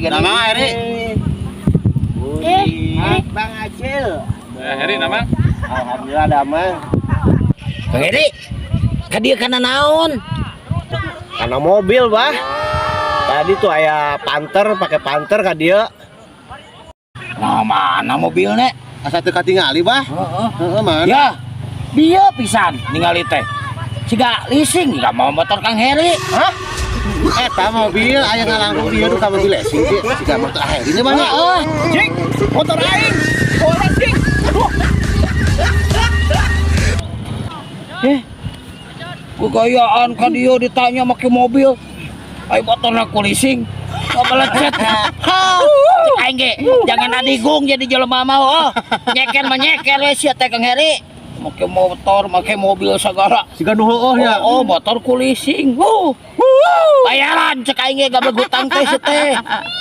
gini. Nama Heri. Eh, Bang Acil. Eh, Heri nama? Alhamdulillah damang. Kang Heri, ka dieu kana naon? Karena mobil, Bah. Tadi tuh aya panter, pakai panter ka dieu. Nah, mana mobilnya? Asa teu katingali, Bah. Heeh. Heeh, mana? Ya, dia pisan ningali teh. Siga leasing, siga mau motor Kang Heri. Hah? Eta mobil aya ngalangkung dieu duka mobil leasing sih. Siga motor Heri nya banyak. Heeh. Cing, motor aing. Bola, cing. Aduh. Eh, kegayaan ka dieu ditanya make mobil. Ayo motorna ku leasing. Nggak melecet. Cek aing ge, jangan adigung jadi jelema mah oh. Nyeker mah nyeker we sia teh Kang Heri. Make motor, make mobil segala. Siga nu heueuh ya. Oh, motor ku leasing. Bayaran cek aing ge gablek hutang teh si teh.